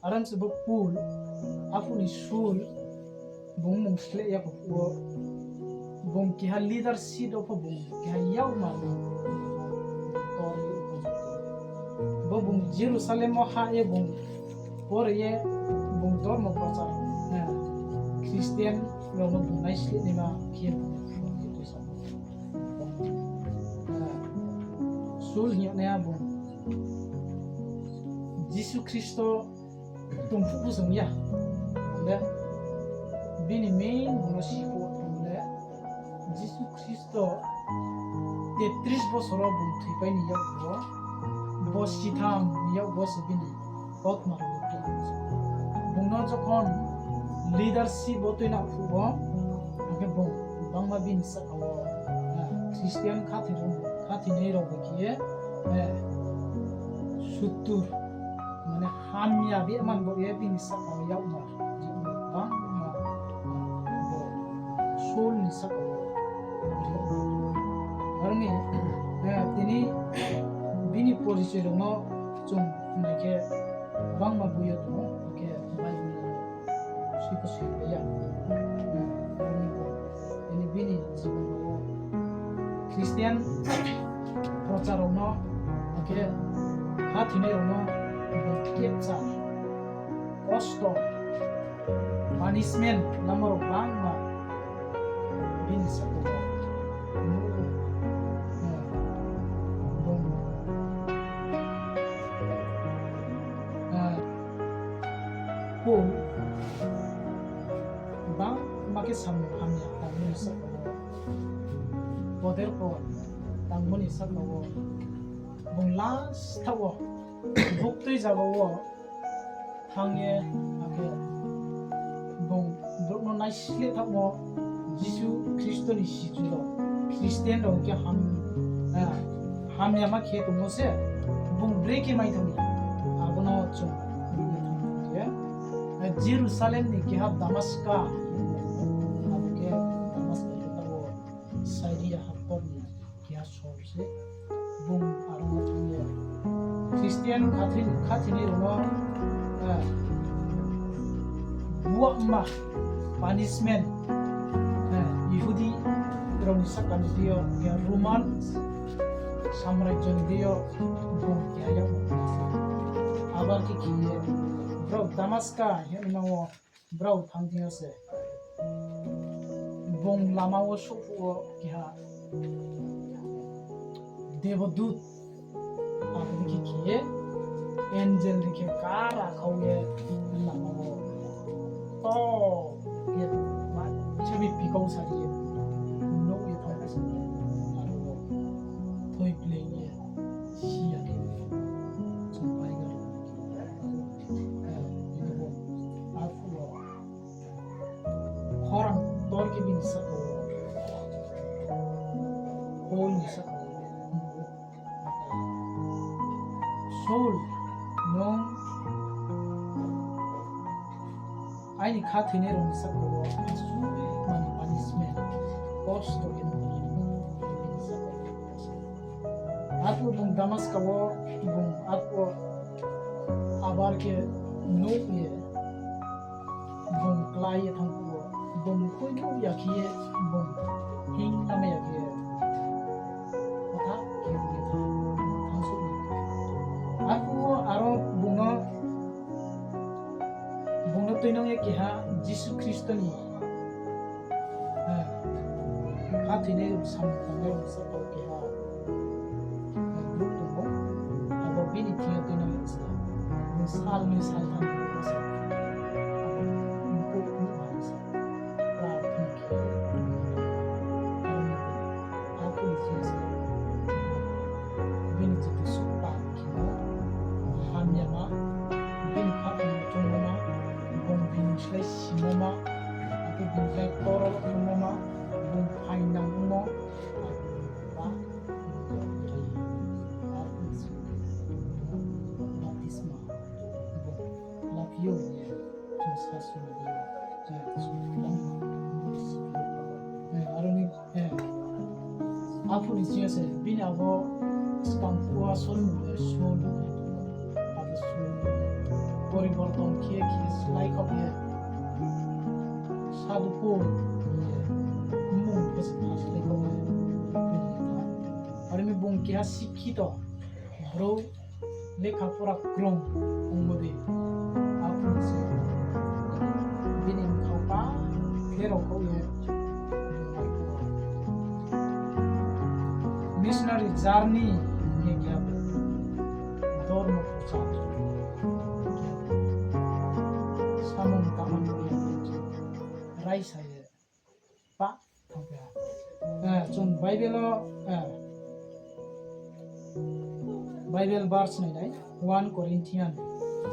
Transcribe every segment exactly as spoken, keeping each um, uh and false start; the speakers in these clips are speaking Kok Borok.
Aram se bo Paul, aphuni Saul, bung mung sle ya ko, bung keha leadership o pho bung keha yakmar no tor ye upojukto. Bo bung Jerusalem o ha ye bung pore ye bung dormo prochar, eh, Christian rok no bung nai sle ni ma khe bung, eh, Saul hiya ne bung Jisu Khristo tongphuk bo chwng ya. Hwnle bini main bono siko hwnle Jisu Khristo tetris bosoro bung thwipaini yakgo, bo sitham ni yakgo se bini kokma rwui tong. Bungno jokhon leadership bo twina phugo, hwnkhe bung bangma bini sakao, ah, Christian khathirok, khathinai rok bai khe, eh, suttur, mane hamya be man bo ye bini sakao yakmar. Bangma bo Saul ni sakao. Aroni, eh, tini bini porichoi rokno chwng naikhe bangma buyo tongo, hwnkhe Bible siko siko ya. Aroni bo, tini bini jibono Christian prochar rokno, hwnkhe khathinai rokno bo kepsa kosto, punishment namarok bangma bini sakao nugo. Eh, bung, eh, Paul bangma khe samung hamya tangmani sakao, poder por tangmani sakao, bung last o buktwi jagao thangye, hakhe bung borokno naisle thangmo Jisu Khristoni sichwirok, Christian rok khe ham, ah, hamya ma khe tongo se, bung bre khe mai thangya. Abono chwng nukna thang khe, ah, Jerusalem ni keha Damaska, abo khe Damaska khe tabo Syria haphorni keha Saul se, bung aro thangya. Christian khathin-, khathinai rokno, eh, buak ma punishment, eh, Yehudi rokni sakani dio, ya Roman samrajyoni dio bung keha yak. Abar khe khiye, borok Damaska hinwi mano. Borok thang thangya se. Bung lama o sophuo keha debodut. Aboni khe khiye angel ni khe kara khauye lama o to ye ma chabi pikau sariye. Nukye thangya se. Aro thoi plengye siya khe chumpai gari. Khorang torkhe bini sakao, Paul ni sakao, Saul, nwng aini kha thwinairokni sakao aswk mani punishment, kosto khe nang bini sakao. Arphuh bung Damaska o bung arphuh abar khe nuk ye bung klai ye thang phuru bung khuibu ya khe ye bung hing tama ya khe ye kothak khe bung ye thang, thang suk ye. Arphuh aro bung no, bung no twi nang ye keha Jisu Khristo ni Ha thwinai rok samung tangnai rok sa tong keha group tongo. Abo bini thwiya twi nang sa. Bini sal ni sal thang sa. Abo bini kok ni ma sa. Prarthana khe. Abo ni kok. Abo ni thwiya sa. Bini jitu suk pa. Hamyama bini khakni chongmoma, bung bini slai simoma, abo bini slai torok wngmoma, bung phainang wngmo, ba baptisma bung lapio. Chwng sa swnamwi, eh, chwng kwbangma swnamwi, eh, aroni, eh, aphuru chiyase, bini abo swkang kua swnamwi, eh, swnamwi, abo swnamwi, Poriborton khe khe slai kok ye. Sadhu Paul ye mung khe se slai kok ye. Aroni bung keha sikhito bro lekha pora kwrwng wngmadi. Aphuru se bini bwkhao ta khe rok ye. Missionary journey hingye khe dormo prochar. Samung tangmani raisa ye pa thangkha. Eh, chwng Bible o, eh, Bible verse nainai, one Corinthian.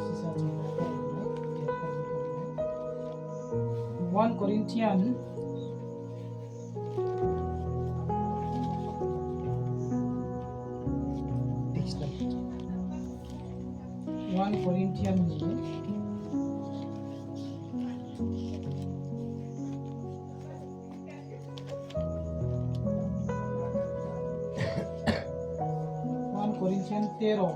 Sisa chwng Bible nainai, one Corinthian. One Corinthian ni One Corinthian tero.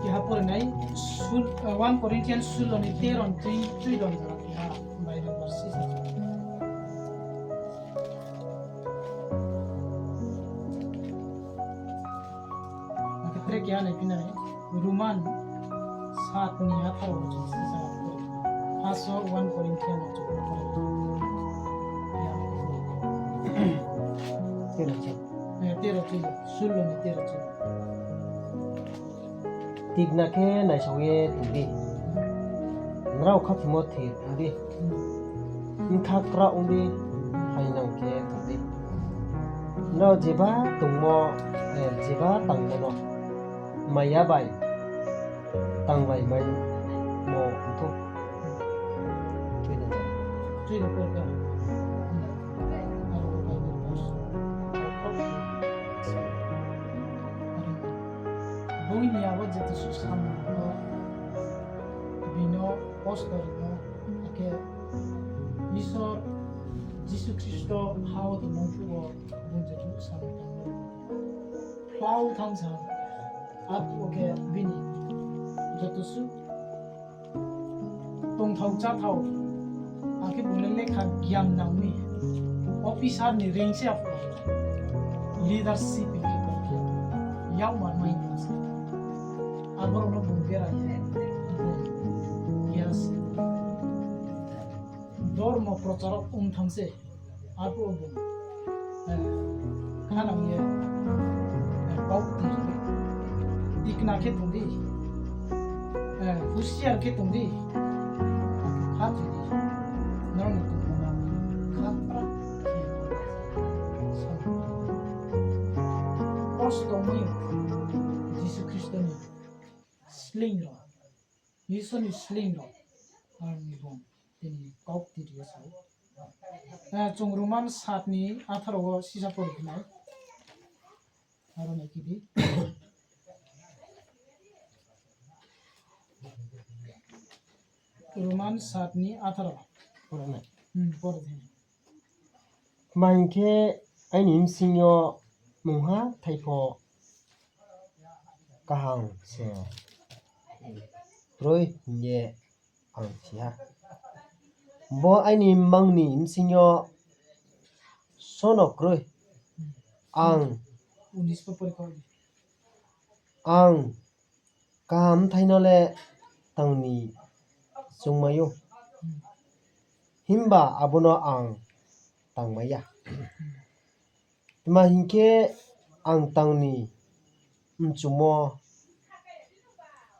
Keha porinai sul-, eh, one Corinthian suloni tero ni twi, twi don jora keha Bible verse sisa. Nakhe tre keha nai pinai Roman saat ni atharo o chwng sisa pori. First o one Corinthian o chwng pori. Tero chwng. Eh, tero chwng. Suloni tero chwng. Tikna khe naisogwi tongdi. Nrao khaphimo thir wngdi. Wngkha kwrak wngdi, hai nang khe tongdi. Nrao jeba tongmo, eh, jeba tangmono maya bai tanglaimai mo wngthok. Twi nang. Twi nang. Buini abo jeto suk samung no bino kosto rwno, hakhe Isor Jisu Khristo ha-o tongmani phuru bo bung jeto suk samung tangmani phlau thang sa, abo khe bini joto suk tongthau chathau, hakhe bungni lekha giyan nangni officer ni ring se abo leadership ni yak manmai se. Aborokno bung bera ya, bung ya se. Dormo procharok wng thang se. Abo bo, eh, khanang ye, eh, kok tiri. Tikna khe tongdi. Eh, husiar khe tongdi. Kha tiri. Norokni tongmungno kha pra khe tongdi. Kosto wngwi Jisu Khristoni sling rok. Iswrni sling rok, ang ni bung tini kok tiri o sao. Eh, chwng Roman saat ni atharo o sisa pori khnai. Aro nai kidi. Roman saat ni atharo. Pore nai. Hmm, pore de. Tma hinkhe aini bsingyo mungha thaipho kaham se kwrwi hinkhe ang siha. Bo aini mangni bsingyo sono kwrwi. Ang, ang kaham thaino le tangni chwngmaio, himba abono ang tangmaya. Tma hinkhe ang tangni mchumo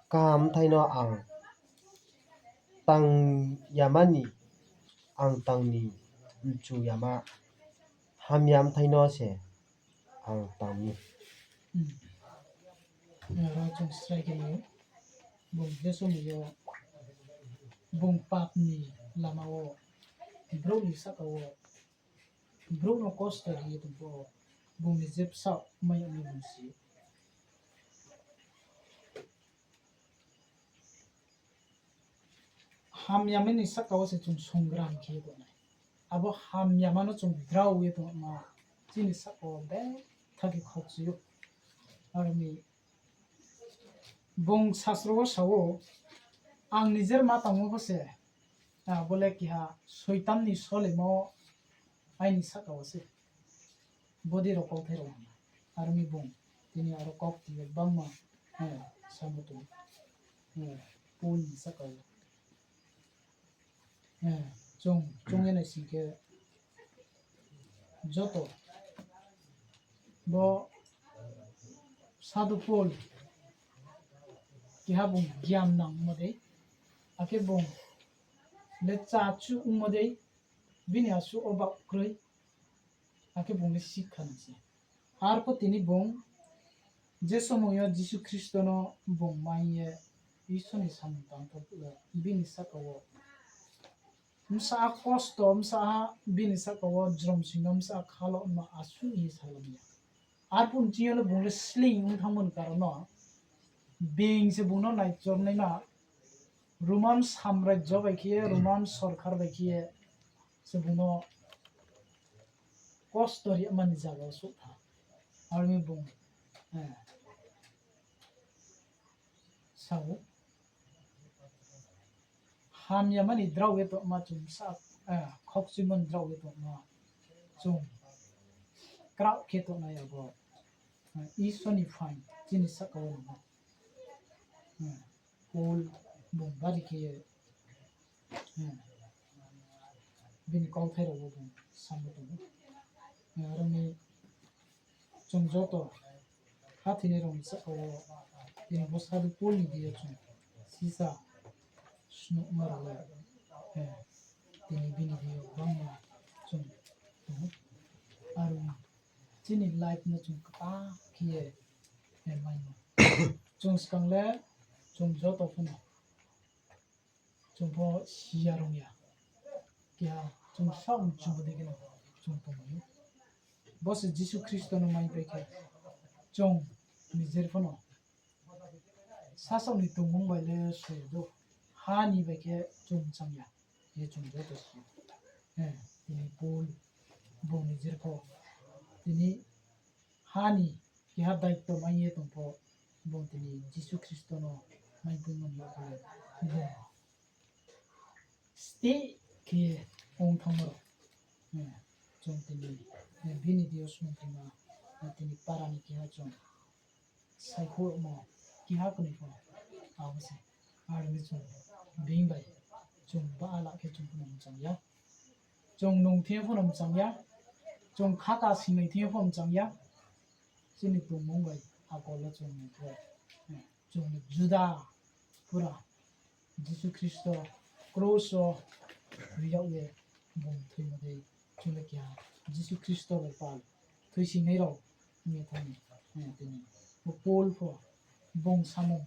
kaham thaino ang tangyamani, ang tangni mchuyama hamya thaino se ang tangni. Hmm. Oro chwng srai khe nai, bung je somoi o bung papni lama o, borokni saka o, borokno kosto riwi tongkho, bungni je bwsa mai wngwi bung si. Hamyamani saka o se chwng songram khe tongnai. abo hamya mano chwng drao wi tongma chini saka o bethak khe khokchio. Aroni bung sasro o sao, "Ang nijer ma tangmo bo se, ah, bole kiha soitan ni solimo aini saka o se." Bodi rok kauthai rok hwnna. Aroni bung tini aro kok twi bangma, eh, samo tong, eh, Paul ni saka o. Eh, chwng, chwng ya naising khe joto bo Sadhu Paul keha bung giam nang wngma dei, akhe bung le cha chu wngma dei, bini asu o ba kwrwi, akhe bung le sikha nang se. Arpho tini bung je somoyo Jisu Khristono bung maiye Iswrni samung tangthok bini saka o bwsa kosto, bwsa bini saka o jromsino bwsa khalo wngma aswk hi salamya. Arpho chini bung le sling wng thangmani karon no beng se bungno naichomnai ma Roman samrajyo bai khe, Roman sorkar bai khe se bungno kosto rimani jaga o suk tha. Aroni bung, eh, sao, hamya mani drao ye tongma chwng sa, eh, khokchwi mani drao ye tongma chwng krao khe tongnai abo, eh, Iswrni phan chini saka o nangma. Hmm. Paul bung bari khe, hmm, bini kauthai rok bo bung samo tongo. Hmm, aroni chwng joto kha thwinai rokni saka o tini bo Sadhu Paul ni biyo chwng sisa snukma rok le, hmm, tini bini biyo bangma chwng tongo. Aroni chini life no chwng kwtal khe, eh, maino. Chwng swkang le chwng joto phano chwng pho siya rwngya. Keha chwng sak chwng de gino chwng tongmani. Bo se Jisu Khristo no mai pai khe chwng nijer phano sasokni tongmung bai le soi do, hani bai khe chwng changya, ye chwng joto si. Eh, tini Paul bung nijer pho tini hani keha daityo manye tongpho, bung tini Jisu Khristono maipui mani yaphale bung stay khe wng thangma rok. Eh, chwng tini, eh, bini diyo swngthima, eh, tini parani keha chwng saikhorokma keha kwnwi phano abo se. Aroni chwng bini bai chwng ba ala khe chwng phano mwchangya. Chwng nung thwiya phano mwchangya. Chwng khaka sinai thwiya phano mwchangya. Chini tongmung bai akolo chwng nung khe, eh, chwng juda pura Jisu Khristo cross o rwyak ye bung thwima tei chwngno keha Jisu Khristo bai pal thwisingnai rok wngya thani, eh, tini bo Paul pho bung samung,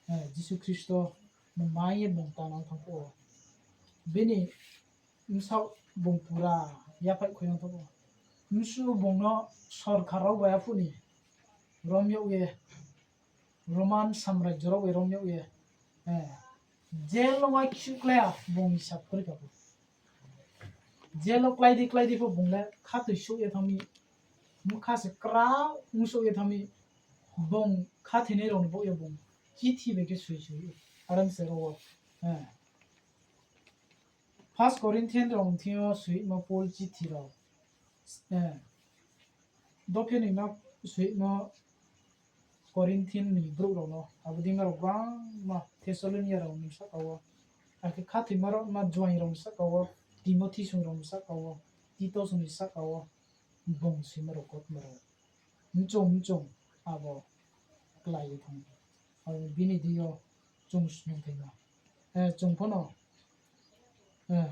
eh, Jisu Khristo no maiye bung tana thangphuo bini bwsao bung pura yaphai khoino thangphuo. Bwswk bungno sorkar rok bai aphuni romyok ye Roman samrajyo rok bai romyok ye, eh, jail no wai kisu klaya bung hisab kwrwi kha bo. Jail o klaidi klaidi pho bung le khatwi suk ye thangmi, mukha se kwrao wngsuk ye thangmi, bung kha thwinai rok ni bo ye bung chithi bai khe sui sui aram se rwo, eh. First Corinthian rok thwio suima Paul chithi rok, eh, dopheni ma suima Corinthian ni borok rok no, abo dima rok bangma Thessalonia rok ni saka o, akhe khathoima rok ma Joan rok ni saka o, Timothy song rok ni saka o, Titus ni saka o, bung swima rok kothoma rok mchung mchung abo klai thang. Abo bini dio chwng snung thangma, eh, chwng phano, eh,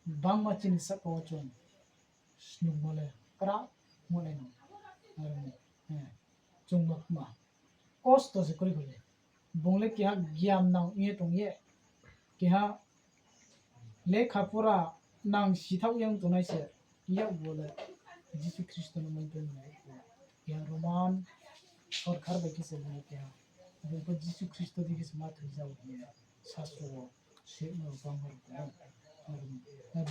bangma chini saka o chwng snungma le kwrak wngmano. Aro, eh, chwng ma khma kosto se kwrwi kha le. Bung le keha giam nang wngye tong ye, keha lekha pora nang sithak yang tongnai se, yak bo le Jisu Khristo no mai tong nai. Keha Roman sorkar bai khe se bung keha, bung bo Jisu Khristo di khe se ma thwijak hinwi sastro o se ma bangma rok tongo.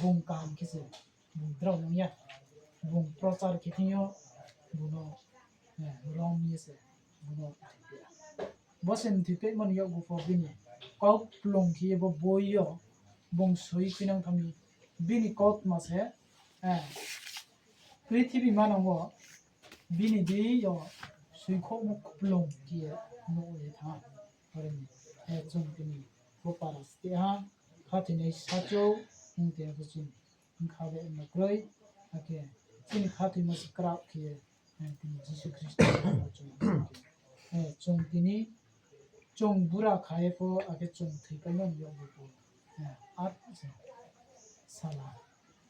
Bung kaham khe se bung drao nung ya. Bung prochar khe thwngyo, buno rom ye se buno. Bo se mthwi phaimani yakgu pho bini kok plung khe bo boi yo bung soi khuinang thangmi. Bini kok ma se prithibi manango bini di yo soi khokmo kuplung khe nuh ye thang. Chwng tini bo para ste ha khathinai sacho wng te bo chini wngkha be wngma kwrwi, hakhe chini khathoima se kwrak khe tini Jisu Khristo chwng tini chwng bura khaye pho, hakhe chwng thwi paimani yokbo pho ar sala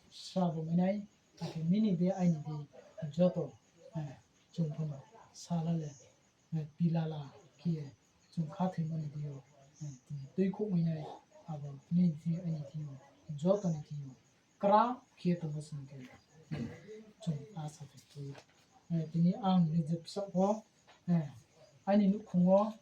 srabo mainai, hakhe nini de aini de joto chwng phano sala le pilala khe chwng khathoimani dio twi khokmainai abo nini thwi aini thwio jotoni thwio kwrak khe tongo chwng khe chwng asa khe twi tini ang nini je bwsakgo aini nukhungo